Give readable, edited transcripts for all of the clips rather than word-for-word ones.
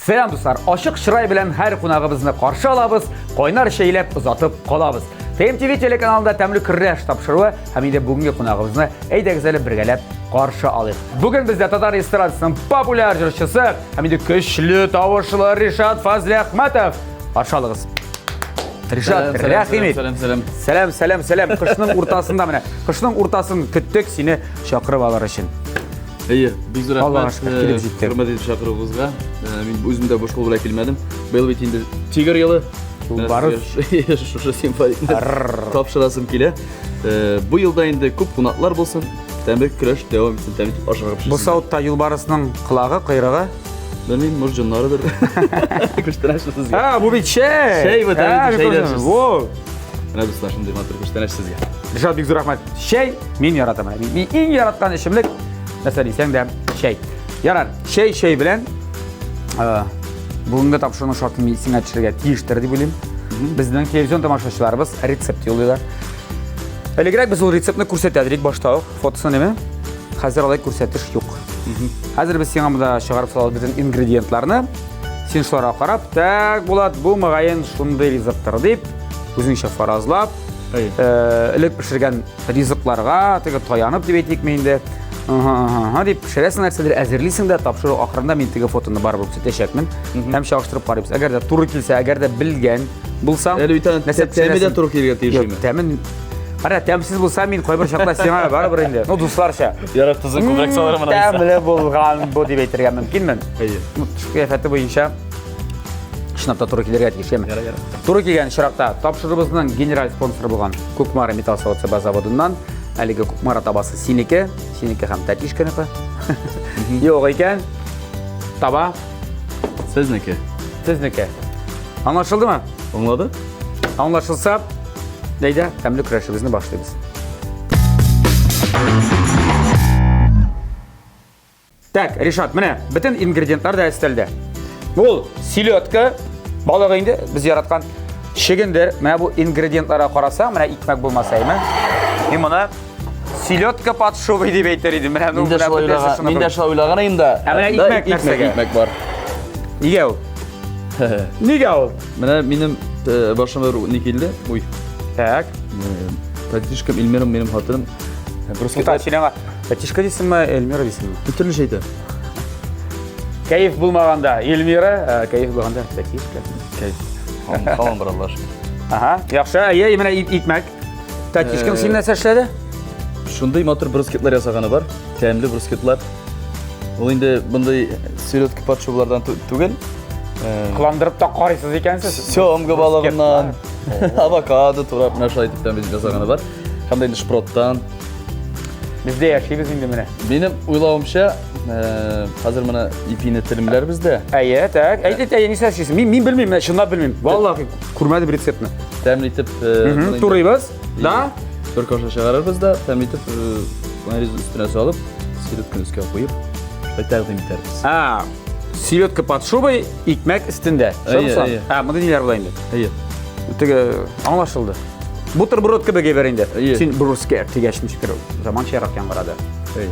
Сәлам, дуслар! Ачык чырай белән һәр кунагыбызны каршы алабыз, кайнар чәйләп озатып калабыз. ТМТВ телеканалында тәмле көрәш тапшыруы һәм инде бүгенге кунагыбызны әйдәгез әле бергәләп каршы алыйк. Бүген бездә татар эстрадасының популяр җырчысы һәм инде көчле тавышлы Ришат Фазлиәхмәтов. Каршы алыгыз. Ришат, рәхим ит. Сәлам, сәлам. Сәлам, сәлам, сәлам. Кышның уртасында менә. Кышның уртасын көттек сине чакырып алыр өчен. Әйе, бик зур Аллага рәхмәт. шөкер, килеп җиттек. Хөрмәт итеп чакыруыгызга. Мин үзем дә буш кул белән килмәдем. Быел бит инде тигр елы. Юлбарыс. Шушы симфоникны тапшырасым килә. Бу елда инде күп кунаклар булсын. Тәмле көрәш дәвам итсен, тәмле итеп ашарга пешерсен. Бу савытта юлбарысның колагы, койрыгы. Белмим, может, җоннарыдыр. Күчтәнәч сезгә. А, бу бит чәй. Чәй бу, тәмле чәйләр. Во. Менә дуслар, шундый матур күчтәнәч сезгә. Ришат, бик зур рәхмәт. Чәй мин яратам. Мин иң яраткан эчемлек, нәрсә дисәң дә, чәй. Ярар, чәй чәй белән бүгенге тапшыруның шартын мин исеңә төшерергә тиештер дип уйлыйм. Безнең телевизион тамашачыларыбыз рецепт юллыйлар. Элегрәк без ул рецептны күрсәтә идек башта ук, фотосын әйме? Хәзер алай күрсәтеш юк. Хәзер без сиңа монда чыгарып салабыз бөтен ингредиентларны. Син шуларга карап, так, Булат, бу мөгаен шундый ризыктыр дип, үзеңчә фаразлап, элек пешергән ризыкларга теге таянып дип әйтикме инде, ага, дип пешерәсең нәрсәдер әзерлисең дә, тапшыру ахырында мин теге фотоны барыбер күрсәтәчәкмен һәм чагыштырып карыйбыз. Әгәр дә туры килсә, әгәр дә белгән булсаң, әле бит аның тәме дә туры килергә тиеш име? Тәмен Ара, тәмсез булса, мин кайбер чакта сиңа барыбер инде. Ну, дусларча. Ярар, тозын күбрәк салырмын. Тәмле булган бу дип әйтергә мөмкинмен. Әйе. Ну, тышкы кыяфәте буенча чынлап та туры килергә тиеш, яме. Ярар, ярар. Туры килгән очракта тапшыруыбызның генераль спонсоры булган Кукмара металл савыт-саба заводыннан әлеге Кукмара табасы синеке, синеке һәм Тәтишканыкы. Юк икән. Таба сезнеке. Сезнеке. Аңлашылдымы? Аңлады. Аңлашылса, әйдә, тәмле көрәшебезне башлыйбыз. Так, Ришат, менә бөтен ингредиентлар да өстәлдә. Ул селедка, балыгы инде без яраткан чөгендер. Менә бу ингредиентларга карасаң, менә икмәк булмаса әйме. Мин моны селедка под шубой дип әйтер идем. Менә ну, менә Мин дә шулай уйлаган идем дә. Ә менә икмәк нәрсәгә? Икмәк бар. Нигә ул? Нигә ул? Менә минем башыма бер ни килде. Уй. Так. Татишкам Эльмирам минем хатыным. Просто син аңа Татишка дисеңме, Эльмира дисеңме? Төрле әйтә. Кәеф булмаганда Эльмира, кәеф булганда Татишка. Кәеф. Һаман бар Аллаһ шөкер. Ага, яхшы. Әйе, менә икмәк. Татишкам син нәрсә эшләде? Шундый матур брускетлар ясаганы бар. Тәмле брускетлар. Ул инде мондый селедка под шублардан түгел. Кыландырып та карыйсыз икәнсез. Семга балыгыннан, авокадо турап, менә шулай итеп тәмле ясаганы бар. Һәм дә инде шпроттан. Без дә яшибез инде менә. Минем уйлавымча, хәзер менә ипине телемләрбез дә. Әйе, так. Әйт, әйт, әйе, нәрсә эшлисең? Мин мин белмим, менә чынлап белмим. Валлаһи, күрмәдем рецептны. Тәмле итеп, турыйбыз, да? Бер каша чыгарырбыз да, тәмле итеп, майонез өстенә салып, селедканы өскә куеп, шулай тәкъдим итәрбез. А, селедка под шубой, икмәк өстендә. Әйе, әйе. А, монда ниләр була инде? Әйе. Теге аңлашылды. Бутерброд кебек әйбер инде. Әйе. Син брускер дигәч ничектер заманчарак яңгырады. Әйе.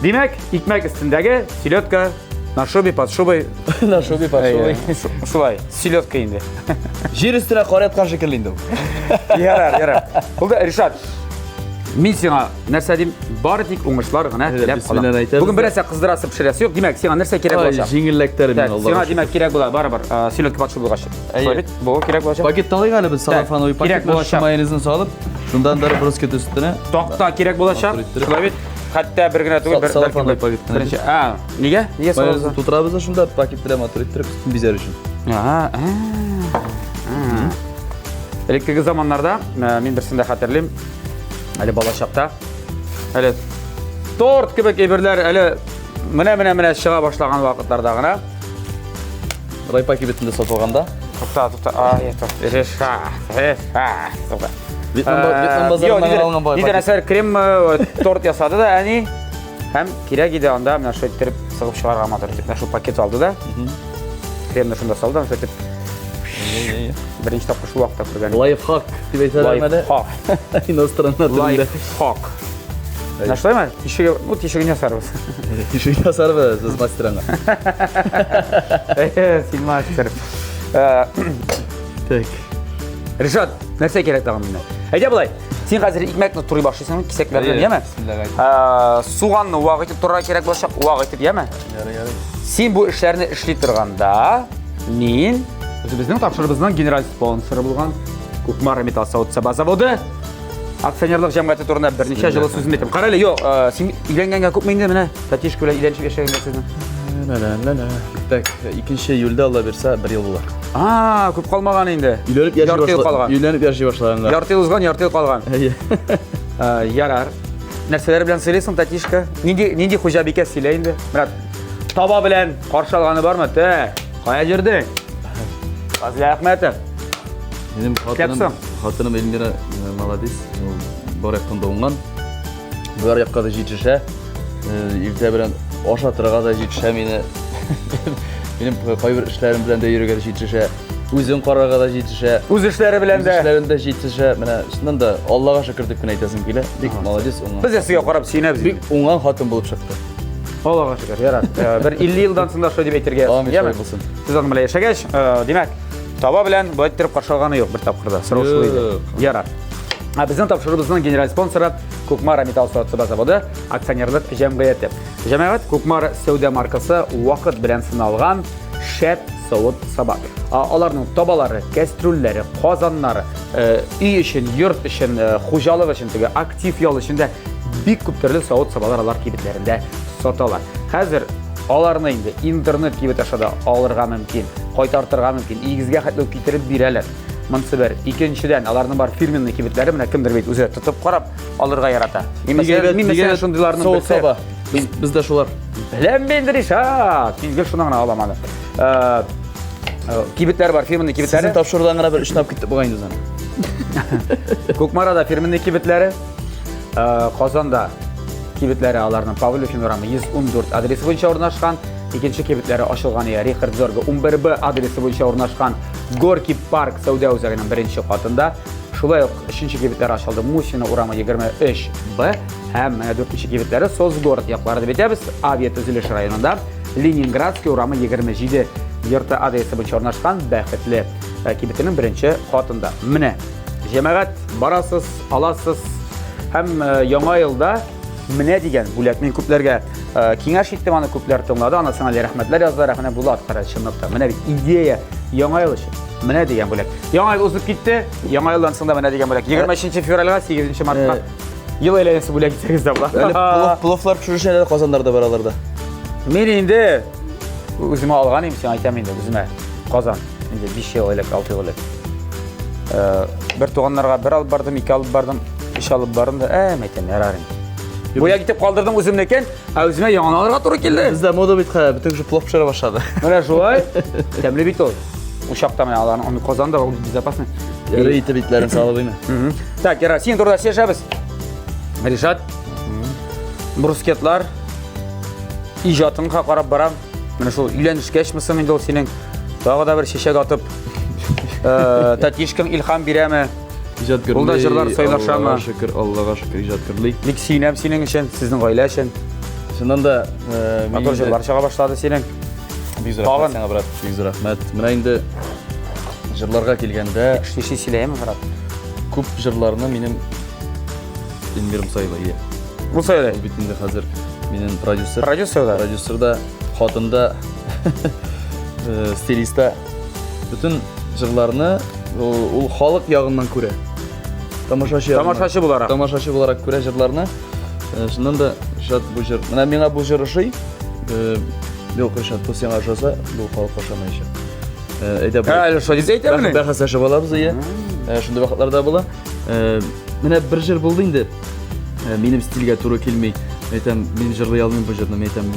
Димәк, икмәк өстендәге селедка на шубе, под шубой. На шубе, под шубой. Шулай, селедка инде. Җир өстенә кар яткан шикелле инде ул. Ярар, ярар. Булды, Ришат. Мин сиңа нәрсә дим, бары тик уңышлар гына теләп калам. Бүген бер нәрсә кыздырасы, пешерәсе юк. Димәк, сиңа нәрсә кирәк булачак? Җиңелләктер мин, Аллага. Сиңа димәк кирәк була, барыбер, селедка под шубой булгач. Шулай бит? Бу кирәк булачак. Пакет алыйк әле без салафановый пакет белән майонезын салып, шундан да брускет өстенә. Такта кирәк булачак. Шулай бит? Хәтта бер генә түгел, бер салафановый пакет. Беренче. А, нигә? Нигә салабыз? Тутырабыз да шунда пакет белән матур иттереп өстен бизәр өчен. Ага. Элеккеге заманнарда мин берсен дә хәтерлим. Әле балачакта. Әле торт кебек әйберләр әле менә-менә-менә чыга башлаган вакытларда гына. Райпа кибетендә сатылганда. Тукта, тукта. Ай, тукта. Решат, решат. Тукта. Вьетнам базарыннан алынган бай. Нидер әсәр крем торт ясады да әни. Һәм кирәк иде анда менә шулай иттереп сыгып чыгарга матур итеп. Менә шул пакет алды да. Кремны шунда салды, шулай итеп. Беренче тапкыр шул вакытта күргән. Лайфхак дип әйтәләр әле. Лайфхак. Иностраннар телендә. Лайфхак. Менә шулаймы? Тишеге, ну, тишеген ясарбыз. Тишеген ясарбыз, без мастер аңа. Син мастер. Так. Ришат, нәрсә кирәк тагын миннән? Әйдә болай. Син хәзер икмәкне турый башлыйсың, кисәкләр белән, яме? Суганны вак итеп турарга кирәк булачак, вак итеп, яме? Ярый, ярый. Син бу эшләрне эшли торганда, мин үзебезнең тапшырыбызның генераль спонсоры булган Кукмара металл савыт-саба заводы акционерлык җәмгыяте турында берничә җылы сүзен әйтәм. Кара әле, юк, син өйләнгәнгә күпме инде менә? Татишка белән өйләнешеп яшәгәнгә сезнең. Ла-ла-ла-ла. Так, 2 июльдә Алла бирсә, бер ел була. А, күп калмаган инде. Өйләнеп яши Ярты ел калган. Өйләнеп яши башлаганга. Ярты ел узган, ярты ел калган. Әйе. Ярар. Нәрсәләр белән сыйлыйсың, Татишка? Нинди нинди хуҗабикә сөйлә инде? Менә таба белән каршы алганы бармы? Тә, кая йөрдең? Фазлия Әхмәтов. Минем хатыным, хатыным Эльмира э, молодец, ул бар яктан да уңган. Бар якка да җитешә. Э, иртә белән ашатырга да җитешә мине. Минем кайбер эшләрем белән дә йөрергә дә җитешә. Үзен карарга да җитешә. Үз эшләре белән дә. Үз эшләрен дә җитешә. Менә чыннан да Аллага шөкер дип кенә әйтәсем килә. Бик молодец, уңган. Без дә сезгә карап сөенәбез. Бик уңган хатын булып чыкты. Аллага шөкер, ярар. Э, бер 50 елдан соң да шулай дип әйтергә. Амин, булсын. Сез аның белән яшәгәч, димәк, Таба белән болай иттереп каршы алганы юк бер тапкыр да. Сорау шул иде. Ярар. Ә безнең тапшыруыбызның генераль спонсоры Кукмара металл савыт-саба заводы акционерлык җәмгыяте. Җәмәгать Кукмара сәүдә маркасы вакыт белән сыналган шәп савыт-саба. Аларның табалары, кәстрүлләре, казаннары, э, өй өчен, йорт өчен, э, хуҗалык өчен теге актив ял өчен дә бик күп төрле савыт-сабалар алар кибетләрендә саталар. Хәзер аларны инде интернет кибет аша да алырга мөмкин. Кайтартырга мөмкин. Өегезгә хәтле үк китереп бирәләр. Монысы бер. Икенчедән, аларның бар фирменный кибетләре, менә кемдер бит үзе тотып карап алырга ярата. Мин мәсәлән, мин мәсәлән шундыйларның берсе. Саба. Без, без дә шулар. Беләм мин, Ришат. Мин гел шуннан гына алам аны. Э, э, кибетләр бар, фирменный кибетләре. Сезнең тапшырудан гына бер өчне алып киттек бугай инде аны. Кукмарада фирменный кибетләре. Э, Казанда кибетләре аларның Павлюхин урамы 114 адресы буенча урнашкан. Икенче кибетләре ачылган я Рихард Зорга 11Б адресы буенча урнашкан Горький парк сәүдә үзәгенең беренче катында. Шулай ук өченче кибетләр ачылды Мусина урамы 23Б һәм менә дүртенче кибетләре Соцгород яклары дип әйтәбез, авиатөзелеш районында Ленинградский урамы 27 йорты адресы буенча урнашкан Бәхетле э, кибетенең беренче катында. Менә җәмәгать барасыз, аласыз һәм э, яңа елда менә дигән бүләк. Мин күпләргә э, киңәш иттем, аны күпләр тыңлады, анысына әле рәхмәтләр яздылар. Менә Булат кара, чынлап та. Менә бит идея яңа ел өчен. Менә дигән бүләк. Яңа ел узып китте. Яңа елдан соң да менә дигән бүләк. 23 февральгә, 8 мартка ел әйләнәсе бүләк итсәгез дә була. Әле плов, пловлар пешерүчеләр казаннарда бар аларда. Мин инде үземә алган идем, сиңа әйтәм инде, үземә казан. Инде 5 ел элек, 6 ел элек. Э, бер туганнарга бер алып бардым, ике алып бардым, өч алып бардым да, ә, әйтәм, ярар инде. Бүләк итеп калдырдым үземнекен, ә үземә яңаны алырга туры килде. Бездә мода бит хәзер, бөтен кеше плов пешерә башлады. Менә шулай. Тәмле бит ул. Учакта менә аларның аны казанда ул безопасный. Эре итеп итләрен салып име. Так, ярар, син турыда сөйләшәбез. Ришат, брускетлар, иҗатыңа карап барам. Менә шул өйләнешкәчме соң инде ул синең тагы да бер чәчәк атып, э, Татишкаң илһам бирәме? Иҗат гөрли. Ул да җырлар сайлашамы? Аллага шөкер, Аллага шөкер, иҗат гөрли. Бик сөенәм синең өчен, сезнең гаилә өчен. Чыннан да, э, матур җырлар чыга башлады синең. Бик зур рәхмәт сиңа, брат. Бик зур рәхмәт. Менә инде җырларга килгәндә, Эшли сөйләйме, брат? Күп җырларны минем Эльмирым сайлый. Ул сайлый. Ул бит инде хәзер минем продюсер. Продюсер да. Продюсер да, хатын да, э, стилист та. Бөтен җырларны ул халык ягыннан күрә. Тамашачы ягыннан. Тамашачы буларак. Тамашачы буларак күрә җырларны. Э, чыннан да Ришат бу җыр. Менә миңа бу җыр ошый. Э, юк, Ришат, бу сиңа ошаса, бу халык ошамаячак. Әйдә. Әле шулай дип әйтәме? Бәхәсләшеп алабыз, әйе. Шундый вакытларда була. Менә бер җыр булды инде. Минем стильгә туры килми. Әйтәм, мин җырлый алмыйм бу җырны. Мин әйтәм,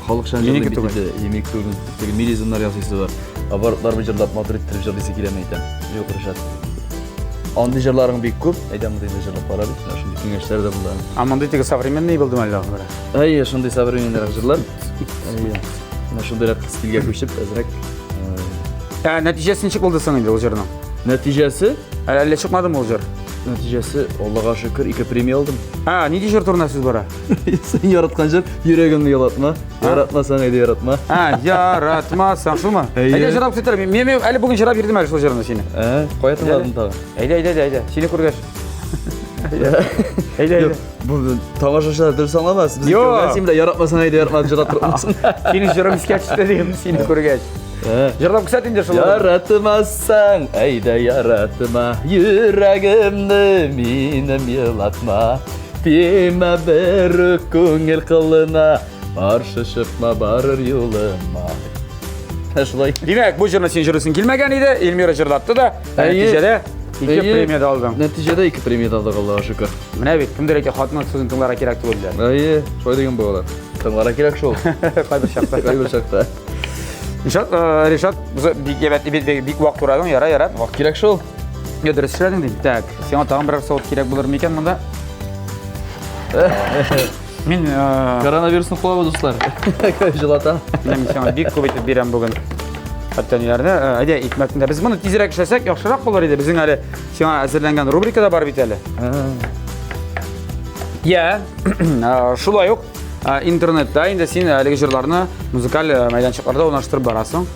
халыкчан җырлыйм бит инде. Минеке түгел, теге мелизмнар ясыйсы бар. Оборотлар белән җырлап, матур иттереп җырлыйсы килә, мин әйтәм. Юк, Ришат. Андый җырларың бик күп. Әйдә, мондый да җырлап кара бит. Менә шундый киңәшләр дә булды. А мондый теге современный булдымы әллә? Әйе, шундый современныйрак җырлар. Әйе. Менә шундыйрак стильгә күчеп, әзрәк. Ә нәтиҗәсе ничек булды соң инде ул җырның? Нәтиҗәсе? Әллә чыкмадымы ул җыр? Нәтиҗәсе, Аллага шөкер, ике премия алдым. А, нинди җыр турында сүз бара? Син яраткан җыр, йөрәгемне ялатма. Яратмасаң, әйдә яратма. А, яратмасаң, шулмы? Әйдә җырлап китәр. Мин мин әле бүген җырлап йөрдем әле шул җырны сине. Ә, кая тыңладың тагы? Әйдә, әйдә, әйдә. Сине күргәч. Әйдә, әйдә. Бу тамашачылар дөрес аңламас. Без Юк. Син белән яратмасаң, әйдә яратма дип җырлап тормасын. Синең җырың искә төште дим, сине күргәч. Җырлап күрсәт инде шул. Яратмасаң, әйдә яратма, йөрәгемне минем елатма. Тимә бер күңел кылына, каршы чыкма барыр юлыма. Шулай. Димәк, бу җырны син җырлыйсың килмәгән иде, Эльмира җырлатты да, нәтиҗәдә ике премия дә алдың. Нәтиҗәдә ике премия дә алдык, Аллага шөкер. Менә бит, кемдер әйтә, хатынның сүзен тыңларга кирәк түгел диләр. Әйе, шулай дигән булалар. Тыңларга кирәк шул. Кайбер чакта. Кайбер чакта. Ришат, Ришат, бик әйбәт, бик, бик вак турадың, яра, яра. Вак кирәк шул. Я дөрес эшләдең дим. Так, сиңа тагын берәр савыт кирәк булыр микән монда? Мин коронавирусны куабыз, дуслар. Җылата. Мин сиңа бик күп итеп бирәм бүген. Хәтта ниләрне, әйдә, икмәкне дә. Без моны тизрәк эшләсәк, яхшырак булыр иде. Безнең әле сиңа әзерләнгән рубрика да бар бит әле. Я, шулай ук интернетта инде син әлеге җырларны музыкаль мәйданчыкларда урнаштырып барасың.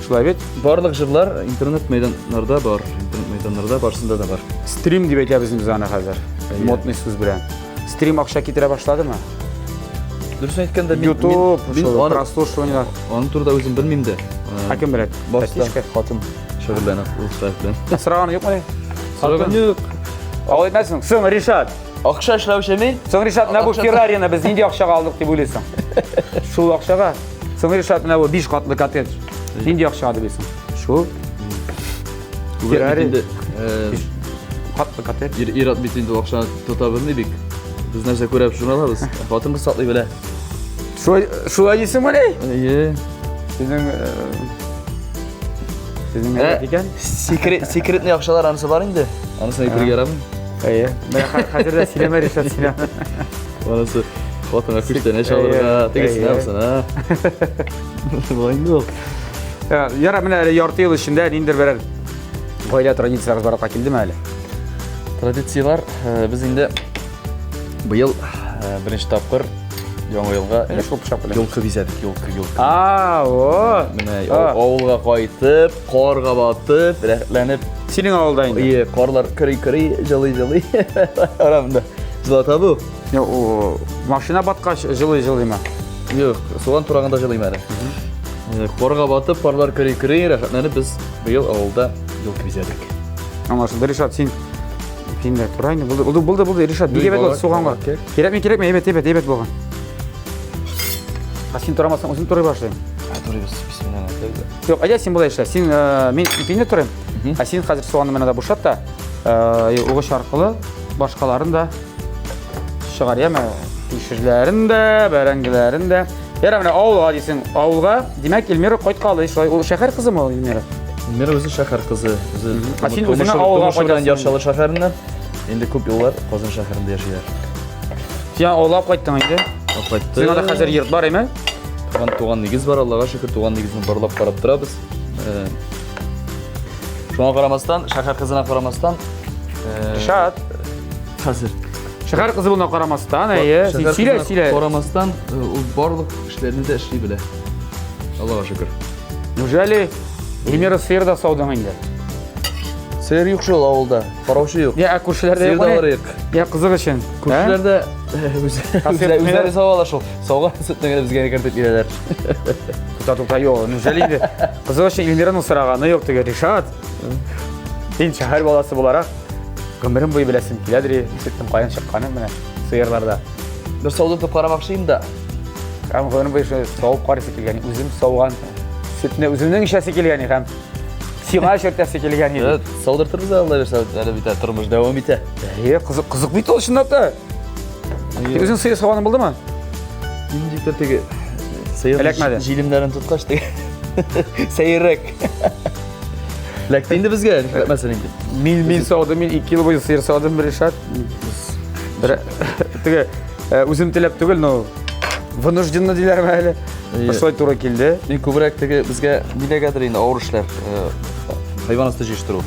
Шулай бит? Барлык җырлар интернет мәйданнарда бар. Интернет мәйданнарда барсында да бар. Стрим дип әйтәбез инде без аны хәзер. Модный сүз белән. Стрим акча китерә башладымы? Дөрес әйткәндә, мин YouTube, мин, мин прослушивание. Аның турында үзем белмим дә. Ә кем белә? Башта хатын шөгыльләнә ул эшләр белән. Сораган юкмы? Сораган юк. Алай итмәсең. Соң, Ришат. Акча эшләүче мин. Соң, Ришат, менә бу Феррарины без нинди акчага алдык дип уйлыйсың? Шул акчага. Соң, Ришат, менә бу 5 катлы коттедж. Нинди акчага дип уйлыйсың? Шул. Феррари. Катлы коттедж. Ир-ат бит инде акчаны тота белми бик. Без нәрсә күрәбез, шуны алабыз. Хатын-кыз саклый белә. Шулай, шулай дисеңмени? Әйе. Сезнең Сезнең әйбәт икән. Секрет, секретный акчалар анысы бар инде. Анысын әйтергә ярамый. Әйе. Менә хәзер дә сөйләмә, Ришат, сөйләмә. Анысы хатынга күчтәнәч алырга, тегесенә, бусына. Болай инде ул. Яра, менә әле ярты ел эчендә ниндидер берәр гаилә традицияләре барлыкка килдеме әле? Традицияләр без инде быел беренче тапкыр Яңа елга шул пычак белән елкы бизәдек, елкы, елкы. А, о! Менә авылга кайтып, карга батып, рәхәтләнеп. Синең авылда инде. Ие, карлар кери-кери, җылый-җылый. Арамда. Җылата бу. Машина баткач җылый-җылыймы? Юк, суган тураганда җылыйм әле. Карга батып, карлар көри-көри, рәхәтләнеп без быел авылда елка бизәдек. Аңлашылды, Ришат, син син дә тора инде. Булды, булды, булды, булды, Ришат, бик әйбәт булды суганга. Кирәкми, кирәкми, әйбәт, әйбәт, әйбәт булган. Ә син торамасаң, үзем турый башлыйм. Ә, турыйбыз, бисмилла. Юк, әйдә син болай эшлә. Син, мин ипине турыйм. Ә син хәзер суганны менә дә бушат та, угыч аркылы башкаларын да чыгар, яме? Кишерләрен дә, бәрәңгеләрен дә. Яра, менә авылга дисең, авылга, димәк, Эльмира кайткалы, шулай, ул шәһәр кызымы ул Эльмира? Эльмира үзе шәһәр кызы. Үзе Ә син үзеңә авылга кайтасың. Яр Чаллы шәһәреннән. Инде күп еллар Казан шәһәрендә яшиләр. Син авылга кайттың инде? Кайттым. Синең анда хәзер йорт бар, әйме? Туган, туган нигез бар, Аллага шөкер, туган нигезне барлап карап торабыз. Шуңа карамастан, шәһәр кызына карамастан, Ришат. Хәзер. Шәһәр кызы булуына карамастан, әйе, син сөйлә, сөйлә. Карамастан, ул барлык эшләрне дә эшли белә. Аллага шөкер. Неужели Эльмира сыер да саудың инде? Сыер юк шул авылда, караучы юк. Я, ә күршеләрдә юк. Сыер да юк. Я, кызык өчен. Күршеләрдә үзләре савалар шул. Сауган сөтне генә безгә кертеп бирәләр. Тукта, тукта, юк, неужели инде? Кызык өчен Эльмираның сораганы юк теге Ришат. Син шәһәр баласы буларак, гомерем буе беләсем киләдер, сөтнең каян чыкканын менә сыерларда. Бер саудыртып карамакчы идем дә. Һәм гомерем буе шулай савып карыйсы килгән, үзем сауган сөтне үземнең эчәсе килгән һәм сиңа эчертәсе килгән иде. Саудыртырбыз әле, Алла бирсә, әле бит тормыш дәвам итә. Әйе, кызык, кызык бит ул чынлап та. Үзең сыер сауганың булдымы? Ничектер теге сыер җилемнәрен тоткач теге сәеррәк. Эләкте инде безгә, нишләтмәсен инде. Мин мин саудым, мин 2 ел буе сыер саудым, Ришат. Бер теге үзем теләп түгел, но вынужденно диләрме әле. Шулай туры килде. Мин күбрәк теге безгә ниләгәдер инде авыр эшләр, хайван асты җыештыру.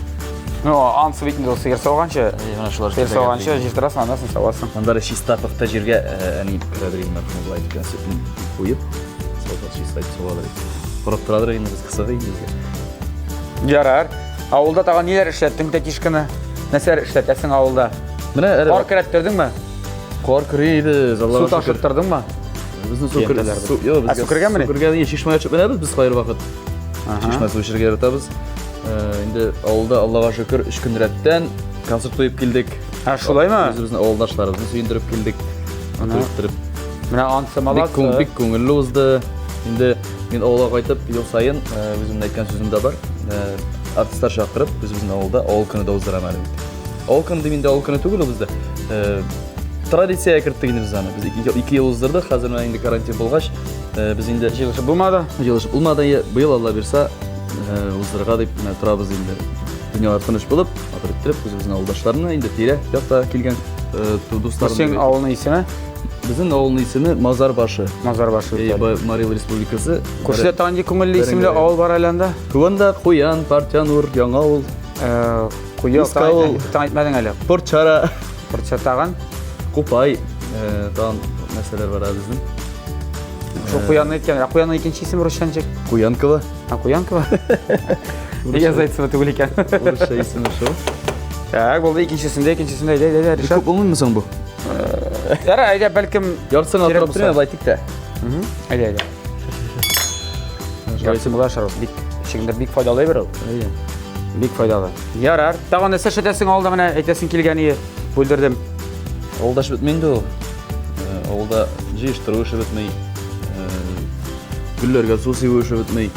Ну, ансы бит инде ул сыер сауганчы. Әйе, менә шулар. Сыер сауганчы җыештырасың, аннан соң савасың. Анда чиста пөхтә җиргә әни керәдер инде мәрхүм болай итеп сөтен куеп, сауга чиста итеп савадыр. Корып торадыр инде без кысыгы инде безгә. Ярар. Авылда тагын ниләр эшләттең, тәтишканы? Нәрсәләр эшләтәсең авылда? Менә әле Кар керәттердеңме? Кар керибез, Аллага Су ташыттырдыңмы? Безне су кер. Су, юк, безгә. Су кергәнмени? Су кергән, чишмәгә төшеп менәбез без кайбер вакыт. Чишмә су эчәргә яратабыз. Инде авылда Аллага шөкер, 3 көн рәттән концерт куеп килдек. Ә шулаймы? Үзебезнең авылдашларыбызны сөендереп килдек. Менә иттереп. Менә ансы молодцы. Бик, бик күңелле узды. Инде мин авылга кайтып, ел саен үземнең әйткән сүзем дә бар. Артистлар чакырып, үзебезнең авылда авыл көне дә уздырам әле. Авыл көне дим инде, авыл көне түгел ул бездә. Традициягә керттек инде без аны. Без 2 ел уздырдык, хәзер менә инде карантин булгач, без инде җыелышып булмады. Җыелышып булмады. Быел Алла бирса, уздырырга дип менә торабыз инде. Дөньялар тыныч булып, матур иттереп, үзебезнең авылдашларны инде тирә якта килгән дусларны. Синең авылның исеме? Безнең авылның исеме Мазар башы. Мазар башы. Марий Эл Республикасы. Күршедә тагын нинди күңелле исемле авыл бар әле анда? Куанда, Куян, Партянур, Яңа авыл. Куян, тагын әйтмәдең әле. Портчара. Портча тагын. Купай, тагын нәрсәләр бар безнең? Шул куянны әйткән. Ә куянның икенче исеме русча ничек? Куянкова. А Куянкова? Нигә Зайцева түгел икән? Урысча исеме шул. Так, булды икенчесендә, икенчесендә, әйдә, әйдә, әйдә, Ришат. Күп булмыймы соң бу? Ярар, әйдә, бәлкем Яртысын кирәк торып торыйм, булса. әйтик тә. Әйдә, әйдә. Яртысы була шарыз. Бик чигендә бик файдалы әйбер ул. Әйе. Бик файдалы. Ярар. Тагын нәрсә эшләтәсең авылда менә әйтәсең килгән ие. Бүлдердем. Авылда эш бетми инде ул. Авылда җыештыру эше бетми. Гөлләргә су сибү эше бетми.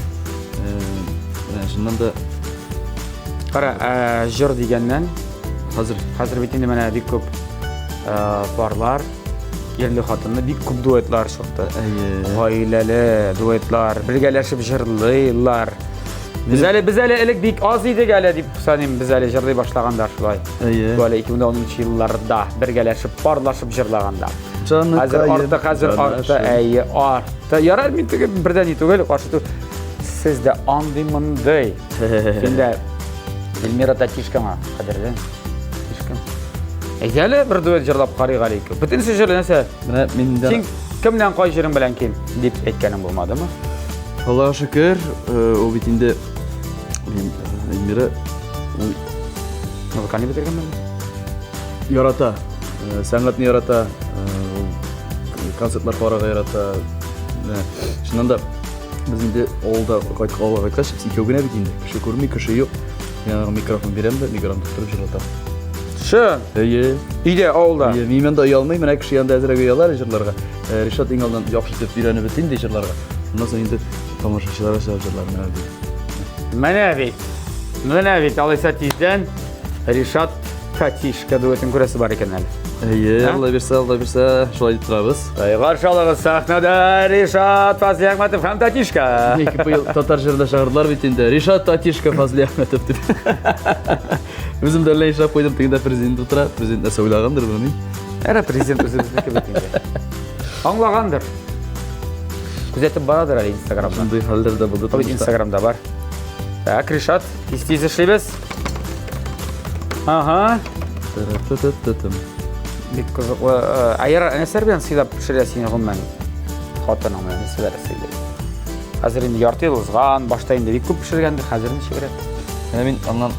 Менә чыннан да Кара, җыр дигәннән хәзер хәзер бит инде менә бик күп парлар, ирле хатынлы бик күп дуэтлар чыкты. Әйе. Гаиләле дуэтлар, бергәләшеп җырлыйлар. Без әле без әле элек бик аз идек әле дип саныйм, без әле җырлый башлаганда шулай. Әйе. Бу әле 2010 елларда бергәләшеп, парлашып җырлаганда. Хәзер артты, хәзер артты, әйе, артты. Ярар, мин теге бердән ни түгел, каршы түгел. Сез дә андый мондый. Син дә Эльмира Татишкаңа кадерле. Татишка. Әйдә әле бер дуэт җырлап карыйк әле икәү. Бөтенесе җырлый нәрсә? Менә мин дә Син кемнән кай җырың белән ким дип әйткәнең булмадымы? Аллаһка шөкер, ул бит инде Эльмира ул музыкальный бетергәнме? Ярата. Сәнгатьне ярата, ул концертлар карарга ярата. Чыннан да без инде авылда кайткан, авылга кайткач, без икәү генә бит инде. Кеше күрми, кеше юк. Мин аңа микрофон бирәм дә, микрофон тоттырып җырлатам. Чын. Әйе. Өйдә, авылда. Әйе, мин монда оялмыйм, менә кеше янында әзрәк оялар җырларга. Ришат иң алдан яхшы итеп өйрәнеп бетте инде җырларга. Шуннан соң инде тамашачыларга чыгып җырлар менә бит. Менә бит. Менә бит, алайса тиздән Ришат Катишка дуэтын күрәсе бар икән әле. Әйе, Алла бирсә, Алла бирсә, шулай дип торабыз. Каршы алыгыз сәхнәдә Ришат Фазлиәхмәтов һәм Татишка. Ике быел татар җырында чыгардылар бит инде. Ришат Татишка Фазлиәхмәтов дип. Үзем дә әллә нишләп куйдым, тегендә президент утыра. Президент нәрсә уйлагандыр, белмим. Әра президент үзебезнеке бит инде. Аңлагандыр. Күзәтеп барадыр әле Инстаграмда. Шундый хәлләр дә булды. Бит Инстаграмда бар. Так, Ришат, тиз-тиз эшлибез. Ага. Тыры-ты-ты-ты-тым. Бик кызыклы. Ә яра, нәрсәләр белән сыйлап пешерә сине гомумән? Хатының белән нәрсәләр сыйлый? Хәзер инде ярты ел узган, башта инде бик күп пешергәндер, хәзер ничегрәк? Менә мин аннан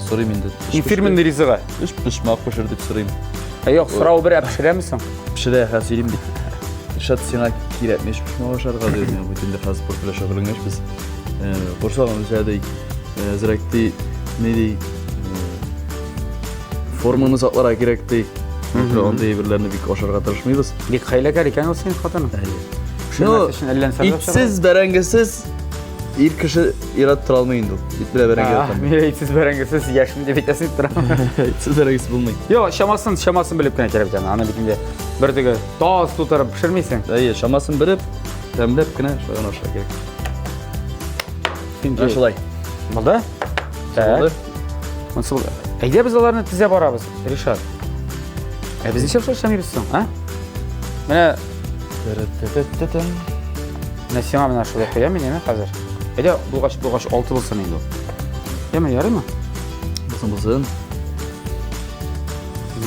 сорыйм инде. Фирменный ризыгы. Өч почмак пешер дип сорыйм. Ә юк, сорау бер, ә пешерәме соң? Пешерә, хәзер сөйлим бит. Ришат, сиңа кирәкме өч почмак ашарга дип, мин бит инде хәзер спорт белән шөгыльләнгәч без корсагым үсә ди, әзрәк ди, ни ди, форманы сакларга кирәк ди. Андый әйберләрне бик ашарга тырышмыйбыз. Бик хәйләкәр икән ул синең хатының. Ну, итсез, бәрәңгесез ир кеше ир-ат тора алмый инде ул. Ит белән бәрәңге яратам. Мин итсез бәрәңгесез яшим дип әйтәсең торам. Итсез бәрәңгесез булмый. Юк, чамасын, чамасын белеп кенә кирәк бит аны. Аны бит инде бер теге таз тутырып пешермисең. Әйе, чамасын белеп, тәмләп кенә шулай гына ашарга кирәк. Менә шулай. Булды? Булды. Монысы булды. Әйдә без аларны тезә барабыз, Ришат. Ә без ничек шулай эшләмибез соң, а? Менә Менә сиңа менә шулай куям мин, әйме хәзер. Әйдә, булгач, булгач, алты булсын инде ул. Яме, ярыймы? Булсын, булсын.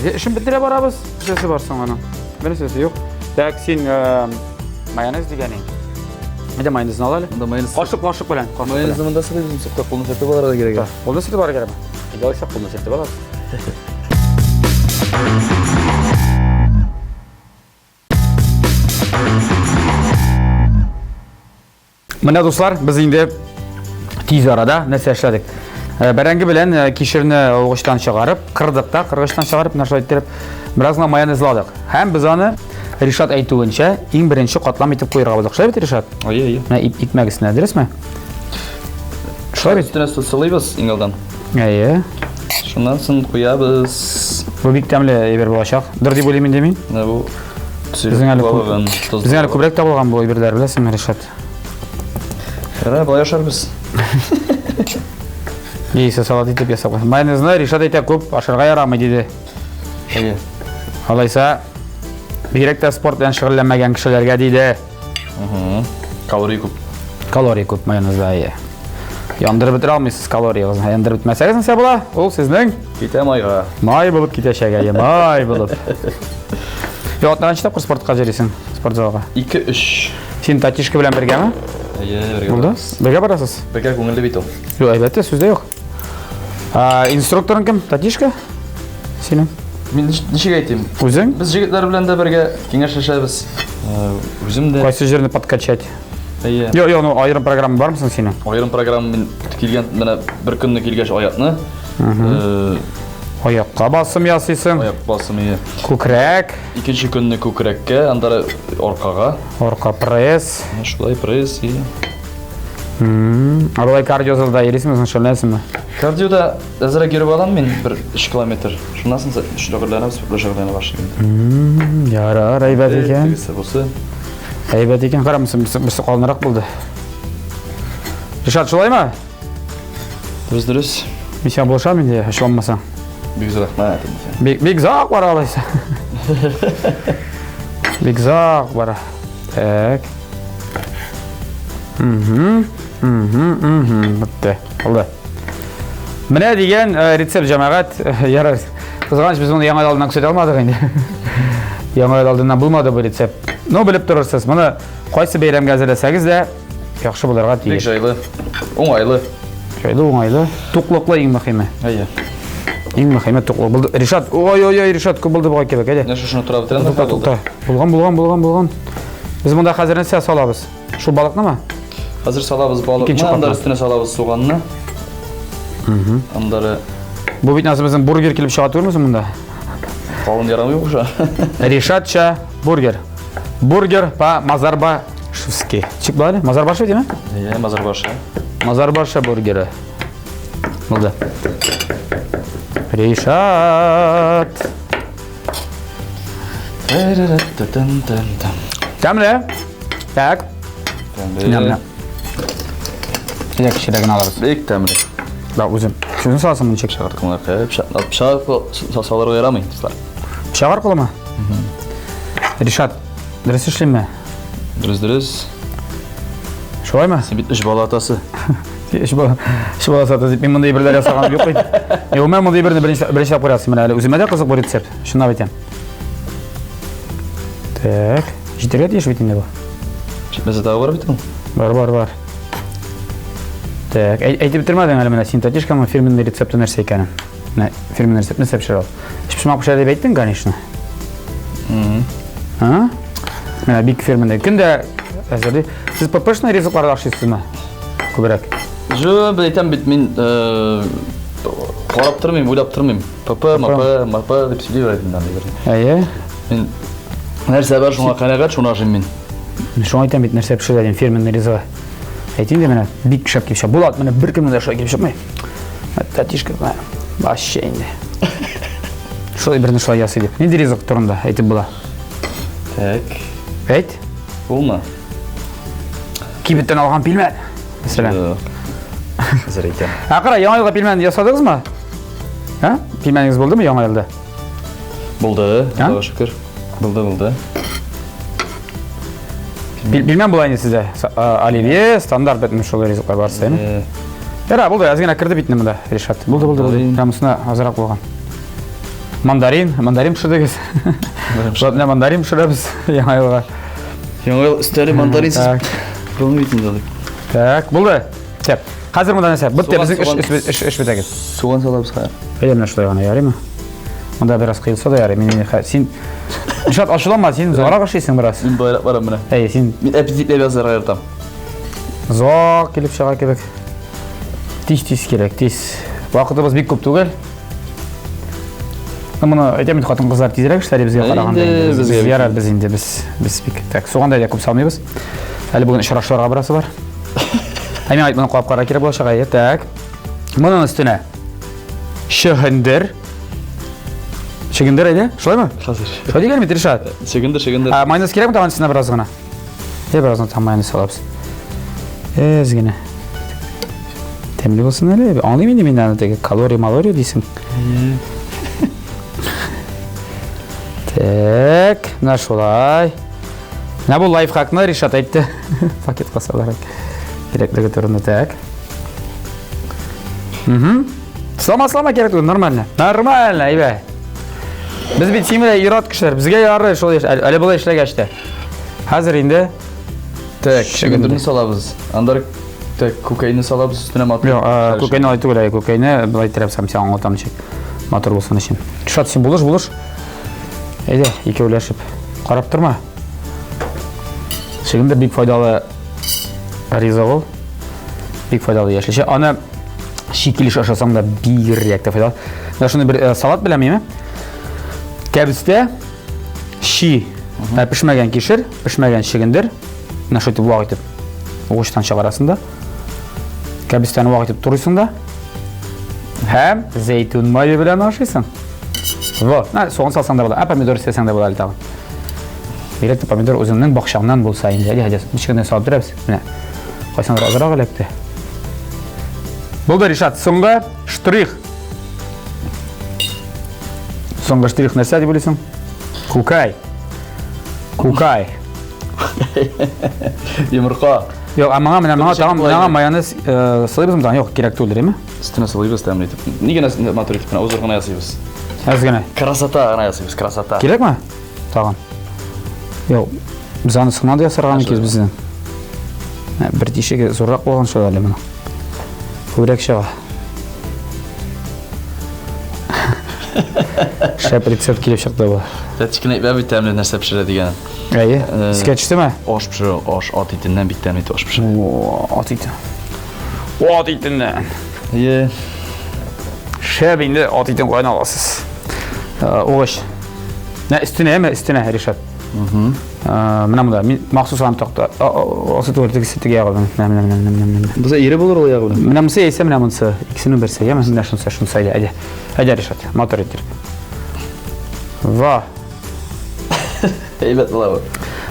Без эшен бетерә барабыз. Нәрсәсе бар соң аның? Бер нәрсәсе юк. Так, син э, майонез дигәнең. Әйдә майонезны ал әле. Монда майонез. Кашык, кашык белән, кашык белән. Майонезны монда сылыйбыз, сукта кулны сөртеп алырга кирәк. Так, Кулны сөртеп алырга кирәкме? Әйдә алайса кулны сөртеп алабыз. Менә дуслар, без инде тиз арада нәрсә эшләдек? Э, бәрәңге белән э, кишерне угычтан чыгарып, кырдык та, кыргычтан чыгарып, менә шулай иттереп, бераз гына майонезладык. Һәм без аны Ришат әйтүенчә, иң беренче катлам итеп куерга булдык. Шулай бит, Ришат? Әйе, әйе. Менә икмәк өстенә, дөресме? Шулай бит? Өстенә су сылыйбыз иң алдан. Әйе. Шуннан соң куябыз. Бу бик тәмле әйбер булачак. Дыр дип уйлыйм инде мин. Менә бу Безнең әле күп, безнең әле күбрәк табылган бу әйберләр, беләсеңме, Ришат? Ярар, болай ашарбыз. Яисә салат итеп ясап куй. Майонезны Ришат әйтә күп ашарга ярамый диде. Әйе. Алайса, бигрәк тә спорт белән шөгыльләнмәгән кешеләргә диде. Калорий күп. Калорий күп майонезда, әйе. Яндырып бетерә алмыйсыз калориягызны. Яндырып бетмәсәгез нәрсә була? Ул сезнең китә майга. Май булып китәчәк, әйе, май булып. Йо, атнага ничә тапкыр спортка йөрисең? Спортзалга? 2-3. Син Татишка белән бергәме? Әйе, бергә. Булды? Бергә барасыз? Бергә күңелле бит ул. Юк, әлбәттә, сүз дә юк. Инструкторың кем? Татишка? Синең? Мин ничек әйтим? Үзең? Без җегетләр белән дә бергә киңәшләшәбез. Үзем дә. Кайсы җирне подкачать? Әйе. Юк, юк, ну аерым программа бармы соң синең? Аерым программа мин килгән, менә бер көнне килгәч аякны. Аякка басым ясыйсың. Аяк басым, әйе. Күкрәк. Икенче көнне күкрәккә, аннары аркага. Арка пресс. Менә шулай пресс, әйе. Ә болай кардиозалда йөрисеңме соң, шөгыльләнәсеңме? Кардиода әзрәк йөреп алам мин, бер 3 километр. Шуннан соң шөгыльләнәбез, спорт шөгыльләнә башлыйм. Ярар, әйбәт икән. Тегесе бусы. Әйбәт икән, кара, берсе калынрак булды. Ришат, шулаймы? Дөрес, дөрес. Мин сиңа булышам инде, ачуланмасаң. Бик зур рәхмәт инде. Бик, бик озак бара алайса. Бик озак бара. Так. Угу, угу, угу. Бетте. Булды. Менә дигән э, рецепт җәмәгать. Ярар. Кызганыч, без моны яңа ел алдыннан күрсәтә алмадык инде. Яңа ел алдыннан булмады бу рецепт. Но белеп торырсыз, моны кайсы бәйрәмгә әзерләсәгез дә яхшы булырга Бик тиеш. җайлы, уңайлы. Җайлы, уңайлы, туклыклы иң мөһиме. Әйе. Иң мөһиме туклык. Булды. Ришат, ой-ой-ой, Ришат, күп булды бугай кебек, әйдә. Менә шушыны турап бетерәм. Тукта, тукта. Булган, булган, булган, булган. Без монда хәзер нәрсә салабыз? Шул балыкнымы? Хәзер салабыз балыкны, Икенче аннары катлам. өстенә салабыз суганны. Аннары Бу бит нәрсә безнең бургер килеп чыга түгелме соң монда? кавын ярамый уже. Ришатча бургер. Бургер по Мазарбашевски. Чик була әле? Мазарбашев димә? Әйе, Мазарбашы. Мазарбаша бургеры. Булды. Ришат. Тәмле. Так. Тәмле. Менә, менә. Әйдә кечерәген алабыз. Бик тәмле. Да, үзем. Үзең саласың моны чек. Пычак аркылы пычак, пычак салырга ярамый, дуслар. Пычак аркылымы? Ришат, дөрес эшлимме? Дөрес, дөрес. Шулаймы? Син бит өч бала атасы. Өч бала, өч бала атасы дип мин мондый әйберләр ясаганым юк бит. Юк, мен мондый әйберне беренче беренче тапкыр ясыйм менә әле. Үземә дә кызык бу рецепт. Чынлап әйтәм. Так, җитәргә тиеш бит инде бу. Җитмәсә тагы бар бит ул. Бар, бар, бар. Так, әйтеп бетермәдең әле менә синтетишканың фирменный рецепты нәрсә икәнен. Менә фирменный рецепт нәрсә пешерә ул? Өчпочмак пешерә дип әйттең, конечно. А? Менә бик фирменный. Көн дә әзерли. Сез ППшный ризыклар ашыйсызмы? Күбрәк. Жо, бер әйтәм бит мин э, карап тормыйм, уйлап тормыйм. ПП, МП, МП дип сөйли бер инде. Әйе. Мин нәрсә бар, шуңа канәгать, шуны ашыйм мин. Мин шуңа әйтәм бит, нәрсә пешерә дим, фирменный ризыгы. Әйтим дә менә, бик шәп килеп чыга. Булат, менә беркемнең дә шулай килеп чыкмый. Тәтишка, менә, вообще инде. Шулай берне шулай ясый дип. Нинди ризык турында әйтеп була? Так. Әйт. Булма. Кибеттән алган пилмән. Мәсәлән. Юк. Хәзер әйтәм. Ә кара, яңа елга пилмән ясадыгызмы? Ә? Пилмәнегез булдымы яңа елда? Булды, А? Аллага шөкер. Булды, булды. Пилмән була инде сездә. Оливье, стандарт бөтен шул ризыклар барысы, әйме? Э. Яра, булды, әз генә керде бит инде монда, Ришат. Булды, булды, булды. Монысына азрак булган. Мандарин, мандарин пешердегез. Менә мандарин пешерәбез яңа елга. Яңа ел өстәле мандаринсыз булмый бит инде. Так, булды. Так. Хәзер монда нәрсә? Бетте, безнең эш эш эш бетәгез. Суган салабыз хәзер. Әйдә, менә шулай гына ярыймы? Монда бераз кыелса да ярый. Мин син Ришат ачуланма, син зарак эшлисең бераз. Мин байрак барам менә. Әйе, син Мин аппетитләп язарга яратам. Зак килеп чыга кебек. Тиз-тиз кирәк, тиз. Вакытыбыз бик күп түгел. Ну, моны әйтәм инде, хатын-кызлар тизрәк эшләр безгә караганда. Инде без ярар без инде без без бик. Так, суган да күп салмыйбыз. Әле бүген очрашуларга барасы бар. Ә миңа моны куап карарга кирәк булачак, әйе. Так. Моның өстенә чөгендер. Чөгендер әйдә, шулаймы? Хәзер. Шулай дигән бит, Ришат. Чөгендер, чөгендер. Ә майонез кирәкме тагын өстенә бераз гына? Е, бераз гына майонез салабыз. Әз генә. Тәмле булсын әле. Аңлыйм инде мин аны теге калория, малория дисең. Так, менә шулай. Менә бу лайфхакны Ришат әйтте. Пакетка саларак. Кирәклеге турында так. Угу. Слама, слама кирәк түгел, нормально. Нормально, әйбә. Без бит син белән ир-ат кешеләр, безгә ярый шул әле болай эшләгәч тә. Хәзер инде Так, чөгендерне салабыз. Андар так күкәйне салабыз өстенә матур. Юк, күкәйне алай түгел, күкәйне былай терәп сам сиңа аңлатам ничек. Матур булсын өчен. Шат син булыш, булыш. Әйдә, икәүләшеп. Карап торма. Чөгендер бик файдалы ризык ул. Бик файдалы яшелчә. Аны чи килеш ашасаң да бигрәк тә файдалы. Менә шуны бер салат беләм, әйме? Кәбестә, щи, пешмәгән кишер, пешмәгән чөгендер. Менә шулай итеп вак итеп угычтан чыгарасың да. Кәбестәне вак итеп турыйсың да. Һәм зәйтүн мае белән ашыйсың. Вот. На, суган салсаң да була. Ә помидор истәсәң дә була әле тагын. Бигрәк тә помидор үзеңнең бакчаңнан булса инде. Әйдә, әйдә, ничек кенә салып бирәбез. Менә. Кайсандыр азрак эләкте. Булды, Ришат, соңгы штрих. Соңгы штрих нәрсә дип уйлыйсың? Күкәй. Күкәй. Йомырка. Юк, ә моңа менә моңа тагын моңа майонез э, сылыйбызмы тагын? Юк, кирәк түгел, әйеме? Өстенә сылыйбыз тәмле итеп. Нигә генә матур итеп кенә узыр гына ясыйбыз. Әз генә. Красота гына ясыйбыз, красота. Кирәкме? Тагын. Юк, без аны соңыннан да ясарга мөмкин безнең. Бер тишеге зуррак булган шул әле моның. Күбрәк чыга. Шәп рецепт килеп чыкты бу. Тәтчкенә әйтмә бит тәмле нәрсә пешерә дигән. Әйе, искә төштеме? Аш пешерә, аш ат итеннән бик тәмле итеп аш пешерә. Ат ите. Ат итеннән. Әйе. Шәп инде ат итен каян аласыз? Угыч. Нә өстенә әме, өстенә, Ришат. Менә монда мин махсус аны такта. Асы түгел, тегесе теге ягы белән. Менә, менә, менә, менә, менә. Монысы ире булыр ул ягы белән. Менә монысы яисә менә монысы. Икесенең берсе. Яме, менә шунысы, шунысы әйдә, әйдә. Әйдә, Ришат, матур итеп. Ва. Әйбәт була бу.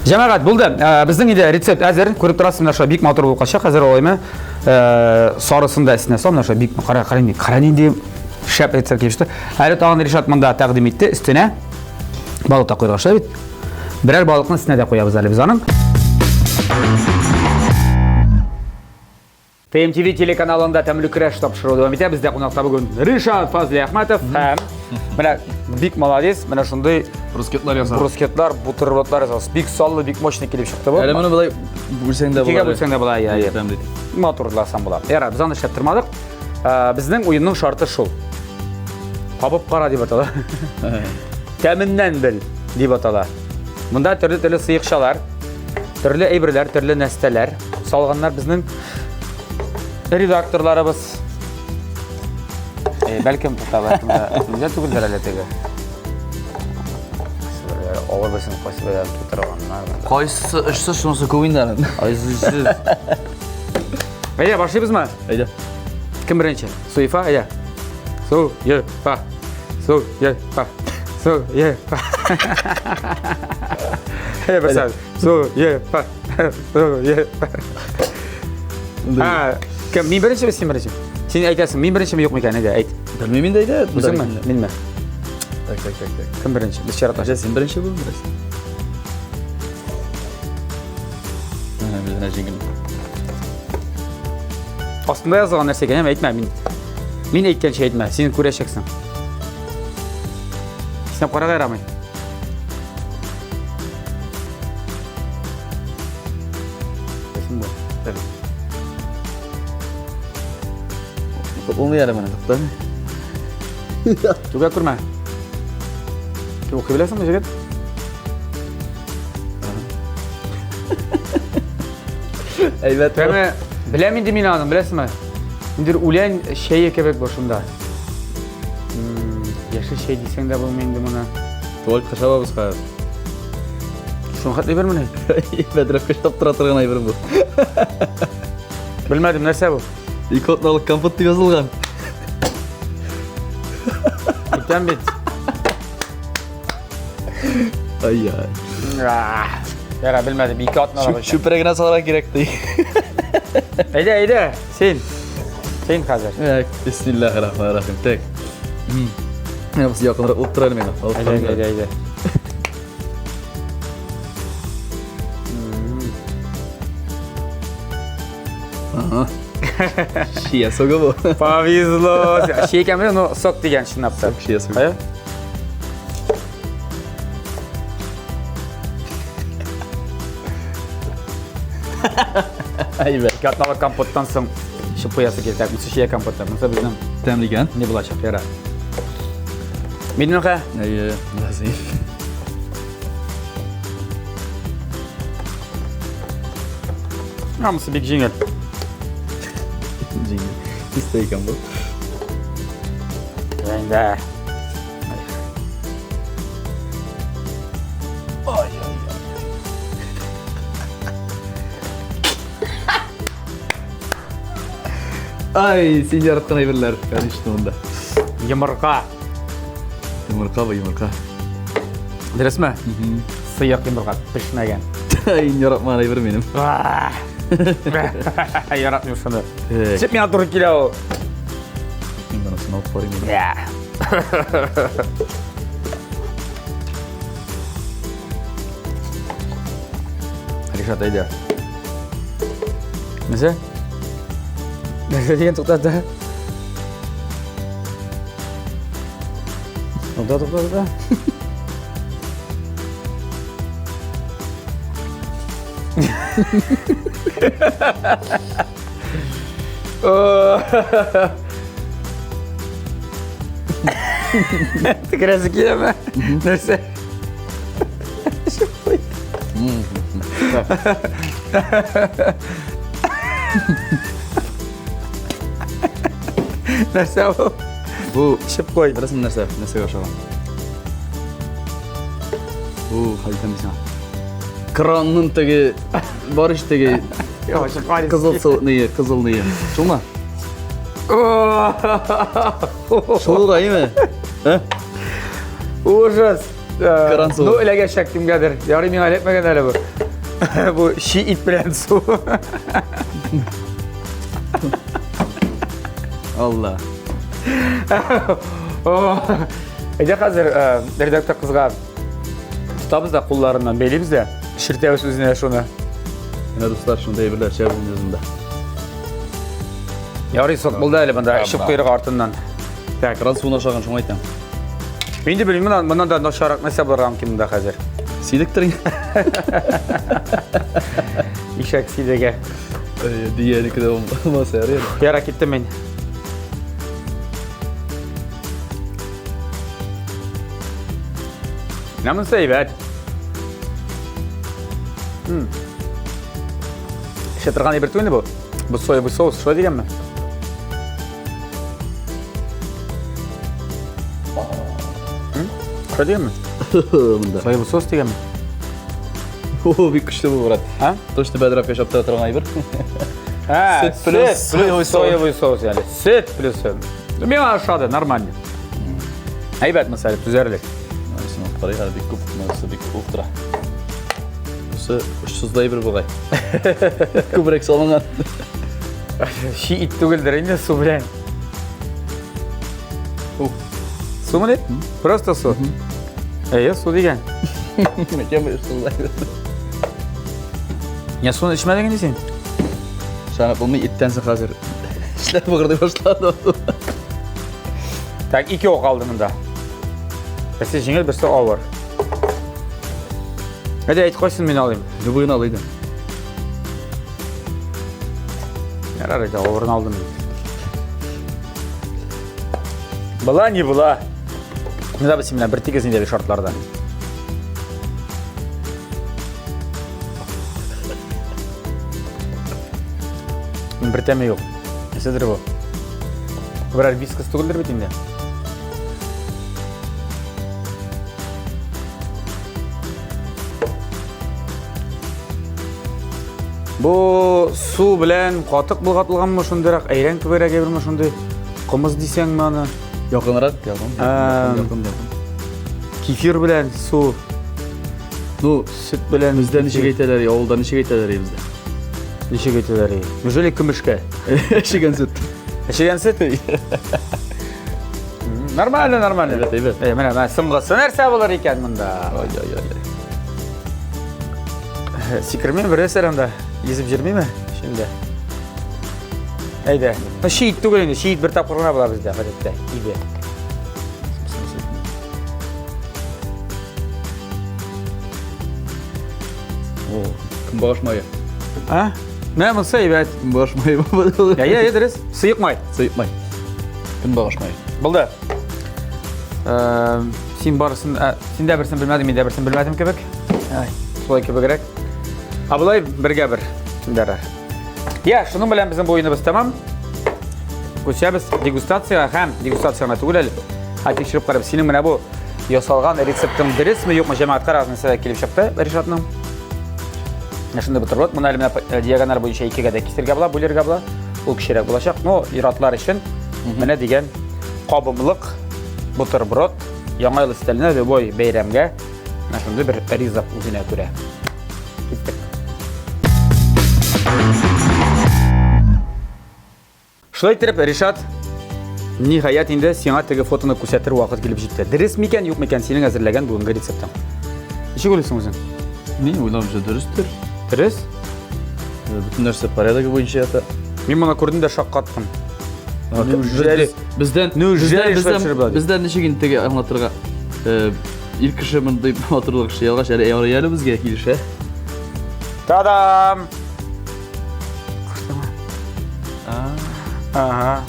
Җәмәгать, булды. Безнең инде рецепт әзер. Күреп торасыз, менә шулай бик матур булып кача. Хәзер алаймы? Сарысын да өстенә сал, менә шулай бик кара, кара нинди, кара нинди шәп рецепт килеп чыкты. Әле тагын Ришат монда тәкъдим итте, өстенә балык та куярга шулай бит. Берәр балыкны өстенә дә куябыз әле без аның. ТМТВ телеканалында тәмле көрәш тапшыруы дәвам итә. Бездә кунакта бүген Ришат Фазлиәхмәтов һәм менә бик молодец, менә шундый брускетлар ясады. Брускетлар, бутербродлар ясады. Бик саллы, бик мощный килеп чыкты бу. Әле моны болай бүлсәң дә була. Икегә бүлсәң дә була, иә, иә. Матурласаң була. Ярар, без аны эшләп тормадык. Безнең уенның шарты шул. Кабып кара дип атала. Тәменнән бел дип атала. Монда төрле-төрле сыекчалар, төрле әйберләр, төрле нәрсәләр салганнар безнең редакторларыбыз. Бәлкем тута, бәлкем дә нигә түгелдер әле теге. Авыр берсен кайсы белән тутырганнар. Кайсы очса, шунысы күп инде аның. Кайсы очсыз. Әйдә, башлыйбызмы? Әйдә. Кем беренче? Суефа, әйдә. Суефа. Суефа. Суефа. Әйдә, берсе. Суефа. Суефа. А, кем, мин беренчеме, син беренчеме? Син әйтәсең, мин беренчеме, юк микән, әйдә, әйт. Белмим инде, әйдә. Үзеңме, минме? Так, так, так, так. Кем беренче? Без чиратлашып. Син беренче бул, бераз. Менә безне җиңел. Астында язылган нәрсә икән, әйтмә мин. Мин әйткәнчә әйтмә, син күрәчәксең. Син карарга ярамый. Булмый әле моны, тукта. Түгә күрмә. Укый беләсеңме, җегет? Әйбәт. Тәме, беләм инде мин аны, беләсеңме? Инде үлән чәе кебек бу шунда. Яшел чәй дисәң дә булмый инде моны. Туалетка чабабыз хәзер. Шуны хәтле әйбермени? Бәдрәфкә чаптыра торган әйбер бу. Белмәдем, нәрсә бу? Ике атналык компот дип язылган. Әйтәм бит. Ай-яй. Яра, белмәдем, ике атналык. Чүпрә генә салырга кирәк ди. Әйдә, әйдә, син. Син хәзер. Так, бисмиллахир-рахманир-рахим. Так. Менә бусы якынрак булып тора әле миңа. Әйдә, әйдә, әйдә. Ага. Чия согы бу. Повезло. Чия икән белән, но сок дигән чынлап та. Сок, чия согы. Кая? Әйбәт. Ике атналык компоттан соң эчеп куясы килә. Так, монысы чия компоты. Монысы безнең Тәмле икән. не булачак, яра. Минемка. Әйе, ләзим. Монысы бик җиңел. Җиңел. Чиста икән бу. Инде. Ай, син яраткан әйберләр, конечно, монда. Йомырка. Йомырка бу, йомырка. Дөресме? Сыек йомырка, пешмәгән. Ай, яратмаган әйбер минем. Яратмыйм шуны. Так. Чеп миңа туры килә ул. Мин монысын алып карыйм инде. Я. Ришат, әйдә. Нәрсә? Нәрсә дигән туктатты? Тукта, тукта, тукта. Текерәсе киләме? Нәрсә? Нәрсә бу? Бу Эчеп куй. Беләсеңме нәрсә? Нәрсәгә охшаган? Бу хәлтәм сиңа. Кранның теге бар ич теге кызыл су ние, кызыл ние. Шулмы? Шул да име? Ә? Ужас. Кран суы. Ну, эләгәчәк кемгәдер. Ярый миңа эләкмәгән әле бу. Бу щи ит белән су. Алла. Әйдә хәзер редактор кызга тотабыз да кулларыннан бәйлибез дә, ширтәбез үзенә шуны. Менә дуслар, шундый әйберләр эчәбез инде үзендә. Ярый сок булды әле монда, эчеп куйрык артыннан. Так, кран суын ашаган, шуңа әйтәм. Мин дә белмим, моннан, моннан да начаррак нәрсә булырга мөмкин монда хәзер. Сидектер инде. Ишәк сидеге. Диянеке дә булмаса ярый әле. Яра киттем мин. Менә монысы әйбәт. Эчә торган әйбер түгел бу. Бу соевый соус, шулай дигәнме? Шулай дигәнме? Монда. Соевый соус дигәнме? О, бик көчле бу, брат. А? Точно бәдрәфкә чаптыра торган әйбер. А, Сөт плюс соевый соус. Соевый соус әле. Сөт плюс. Миңа ошады, нормально. Әйбәт монысы әле, түзәрлек. Монысын алып карыйк, әле бик күп, монысы бик күп булып тора. Бусы очсыз да әйбер бугай. Күбрәк салынган. Щи ит түгелдер инде су белән. Сумы дип? Просто су. Әйе, су дигән. Кем очсыз да әйбер. Я суны эчмәдең инде син? Шаны булмый, иттән соң хәзер. Тешләр мыгырдый башлады. Так, икәү калды монда. Берсе җиңел, берсе авыр. Әйдә, әйт, кайсын мин алыйм? Любыйны ал, әйдә. Ярар, әйдә, авырын алдым мин. Была не была. Менә без синең белән бер тигез инде шартларда. Бер тәме юк. Нәрсәдер бу? Берәр вискас түгелдер бит инде. Бу су белән катык болгатылганмы шундыйрак, әйрән кебегрәк әйберме шундый? Кымыз дисәңме аны? Якынрак, якын. Якын, якын. Кефир белән су. Ну, сөт белән бездә ничек әйтәләр, авылда ничек әйтәләр бездә? Ничек әйтәләр? Неужели көмешкә? Эчегән сөт. Эчегән сөт? Нормально, нормально. Әйбәт, әйбәт. Әй, менә, менә соңгысы нәрсә булыр икән монда? Ай, ай, ай. Сикермим бер нәрсә анда. Йөзеп йөрмиме? Шунда. Әйдә. Ну, шиит түгел инде, шиит бер тапкыр гына була бездә, гадәттә. Иде. О, көнбагыш мае. А? Менә монысы әйбәт. Көнбагыш мае. Әйе, әйе, дөрес. Сыек май. Сыек май. Көнбагыш мае. Булды. Син барысын, син дә берсен белмәдең, мин дә берсен белмәдем кебек. Ай. Шулай кебегрәк. Ә болай бергә бер. Ярар. Я, шуның белән безнең бу уеныбыз тәмам. Күчәбез дегустациягә һәм дегустация гына түгел әле. Ә тикшереп карап, синең менә бу ясалган рецептың дөресме, юкмы, җәмәгать карагыз, нәрсә килеп чыкты Ришатның. Менә шундый бутерброд. Моны әле менә э, диагональ буенча икегә дә кисергә була, бүлергә була. Ул кечерәк булачак. Но иратлар өчен менә дигән кабымлык бутерброд яңа ел өстәленә любой бәйрәмгә менә шундый бер ризык үзенә күрә. Киттек. Шулай итеп, Ришат, ниһаять инде сиңа теге фотоны күрсәтер вакыт килеп җитте. Дөрес микән, юк микән синең әзерләгән бүгенге рецептың? Ничек уйлыйсың үзең? Мин уйлавымча дөрестер. Дөрес? Э, бөтен нәрсә порядогы буенча ята. Мин моны күрдем дә шаккаттым. Неужели? Бездән, Неужели бездән, бездән ничек инде теге аңлатырга? Э, ир кеше мондый матурлык эшли алгач, әле ярый әле безгә килешә. Та-дам! Ага.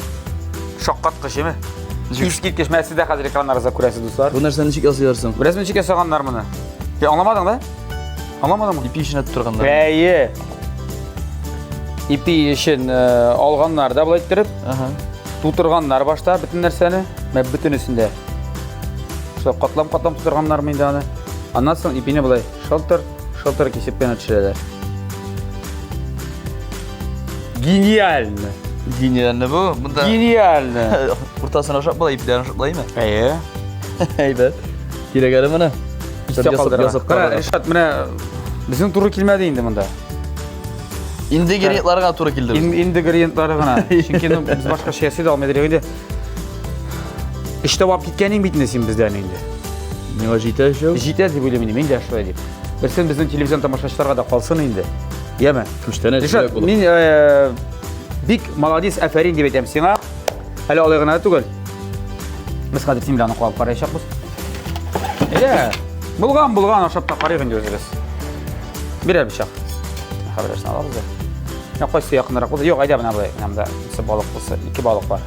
Шаккаткыч, әйме? Искиткеч. Менә сез дә хәзер экраннарыгызда күрәсез, дуслар. Бу нәрсәне ничек ясыйлар соң? Беләсезме, ничек ясаганнар моны? Я аңламадың да? Аңламадыңмы? Ипи эченә тутырганнар. Әйе. Ипи өчен э, алганнар да болай иттереп. Ага. Тутырганнар башта бөтен нәрсәне. Менә бөтенесен дә. Шулай катлам-катлам тутырганнармы инде аны. Аннан соң ипине болай шылтыр, шылтыр кисеп кенә төшерәләр. Гениально! Гениально бу. Монда Гениально! Уртасын ашап була, ипиләрен ашап була, Әйе. Әйбәт. Кирәк әле моны. Истә калдырырга. Кара, Ришат, менә безнең туры килмәде инде монда. Ингредиентлары гына туры килде. Ингредиентлары гына. Чөнки ну, без башкача ясый да алмыйдыр инде. Эштә барып киткәнең бит инде син бездән инде. Миңа җитә шул. Җитә дип уйлыйм инде, мин дә шулай дип. Берсен безнең телевизион тамашачыларга да калсын инде. Яме. Күчтәнәч Ришат, мин э, бик молодец, афәрин дип әйтәм сиңа. Әле алай гына да түгел. Без хәзер син белән аны куап караячакбыз. Әйдә, булган, булган, ашап та карыйк инде үзебез. Бир әле пычак. Хәбәрләрсен алабыз да. Менә кайсы якынрак булды? Юк, әйдә менә болай. Менә монда берсе балык булса, ике балык бар.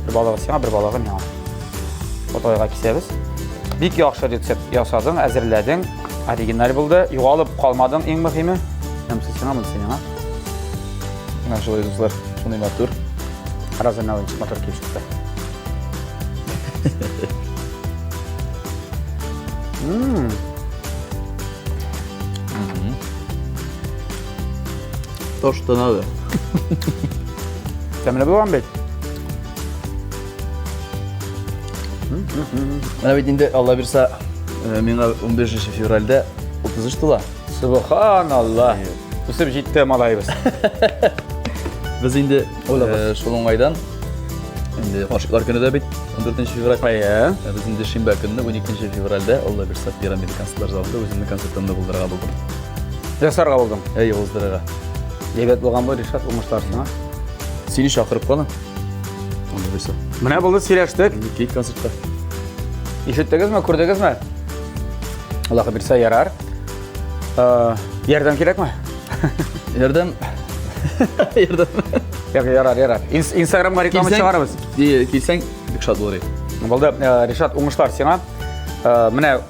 Бер балыгы сиңа, бер балыгы миңа. Фотойга кисәбез. Бик яхшы рецепт ясадың, әзерләдең. Оригиналь булды. Югалып калмадың, иң мөһиме. Монысы сиңа, монысы миңа. Менә шулай, дуслар, шундый матур. Разы менә ничек матур килеп чыкты. Ммм. То, что надо. Тәмле булган бит. Менә бит инде Алла бирса, э, миңа 15 февральдә 33 тула. Субханалла. Үсеп җитте малайыбыз. Без инде Уйлабыз. э, шул уңайдан инде гашыйклар көне дә бит 14 февраль. Әйе. Э, Без инде шимбә көнне 12 февральдә Алла бирса Пирамида концертлар залында үземнең концертымны булдырырга булдым. Ясарга булдым. Әй, уздырырга. Әйбәт булган бу, Ришат, уңышлар сиңа. Сине чакырып калам. Анда булса. Менә булды, сөйләштек. Кит концертка. Ишеттегезме, күрдегезме? Аллаһы бирсә ярар. Ярдәм кирәкме? Ярдәм. Ярдәм. Юк, ярар, ярар. Инстаграмга реклама чыгарабыз. Килсәң, бик шат булыр идем. Булды, Ришат, уңышлар сиңа. Менә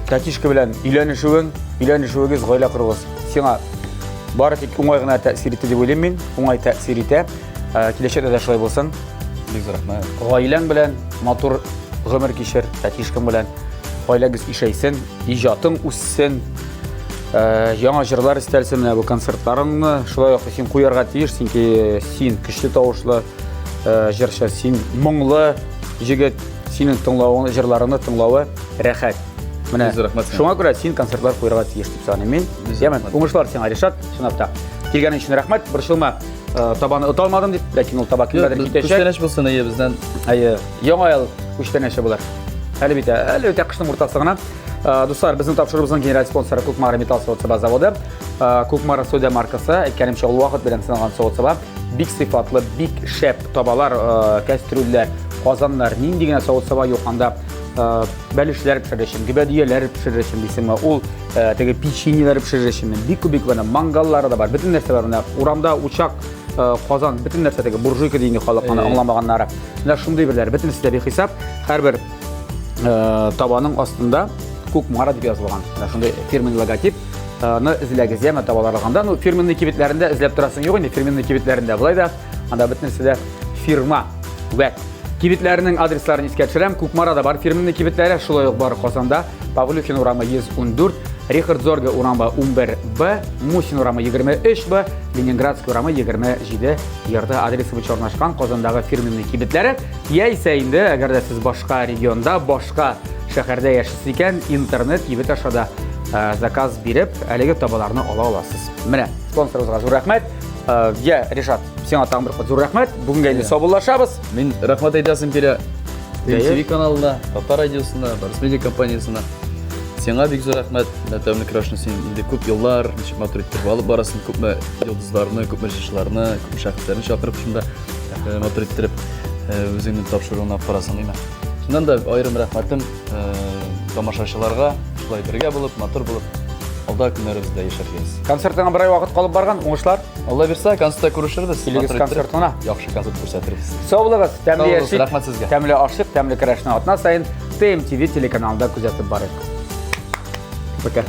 Тәтишка белән өйләнешүең, өйләнешүегез, гаилә коруыгыз сиңа бары тик уңай гына тәэсир итте дип уйлыйм мин. Уңай тәэсир итә. Киләчәктә дә шулай булсын. Бик зур рәхмәт. Гаиләң белән матур гомер кичер, тәтишкең белән. Гаиләгез ишәйсен, иҗатың үссен. Яңа җырлар өстәлсен, менә бу концертларыңны шулай ук син куярга тиеш, чөнки син көчле тавышлы җырчы, син моңлы җегет, синең тыңлавың, җырларыңны тыңлавы рәхәт. Менә шуңа күрә син концертлар куярга тиеш дип саныйм мин. Яме, уңышлар сиңа, Ришат, чынлап та. Килгәнең өчен рәхмәт, борчылма. Табаны ота алмадым дип, ләкин ул таба кемгәдер китәчәк. Күчтәнәч булсын, әйе, бездән. Әйе, яңа ел күчтәнәче булыр. Әле бит, әле бит кышның уртасы гына. Дуслар, безнең тапшыруыбызның генераль спонсоры Кукмара металл савыт-саба заводы. Кукмара сәүдә маркасы, әйткәнемчә, ул вакыт белән сыналган савыт-саба. Бик сыйфатлы, бик шәп табалар, кәстрүлләр, казаннар, нинди генә савыт-саба юк анда. Бәлешләр пешерер өчен, гөбәдияләр пешерер өчен дисеңме, ул теге печеньеләр пешерер өчен, бик күп бик менә мангаллары да бар, бөтен нәрсә бар. Менә урамда учак, казан, бөтен нәрсә теге буржуйка ди инде халык аны аңламаганнары. Менә шундый берләр, бөтенесе дә бихисап. Һәрбер табаның астында Кукмара дип язылган. Менә шундый фирменный логотип. Ны эзләгез, яме табалар алганда. Ну, фирменный кибетләрендә эзләп торасың юк инде, фирменный кибетләрендә болай да анда бөтенесе дә фирма. Вәт. Кибетләренең адресларын искә төшерәм. Кукмарада бар фирменный кибетләре, шулай ук бар Казанда, Павлюхин урамы 114, Рихард Зорге урамы 11Б, Мусин урамы 23Б, Ленинградский урамы 27 ярды адресы буенча урнашкан Казандагы фирменный кибетләре. Яисә инде, әгәр дә сез башка регионда, башка шәһәрдә яшисез икән, интернет кибет аша да заказ биреп, әлеге табаларны ала аласыз. Менә, спонсорыбызга зур рәхмәт. Я, Ришат, сиңа тагын бер кат зур рәхмәт. Бүгенгә инде саубуллашабыз. Мин рәхмәт әйтәсем килә. TV каналына, Татар радиосына, Барс Медиа компаниясенә. Сиңа бик зур рәхмәт. Менә Тәмле Крашны син инде күп еллар ничек матур итеп алып барасың, күпме йолдызларны, күпме җырчыларны, күпме шәхесләрне чакырып шунда матур иттереп үзеңнең тапшыруыңны алып барасың, димә. Чыннан да аерым рәхмәтем тамашачыларга, шулай бергә булып, матур булып, алда көннәребездә яшәргез. Концертыңа бер ай вакыт калып барган, уңышлар. Алла бирсә, концертта күрешербез. Килегез концертына. Яхшы концерт күрсәтербез. Сау булыгыз, тәмле яшик. Рәхмәт сезгә. Тәмле ашык, тәмле көрәшне атна саен ТМТВ телеканалында күзәтеп барыйк. Пока.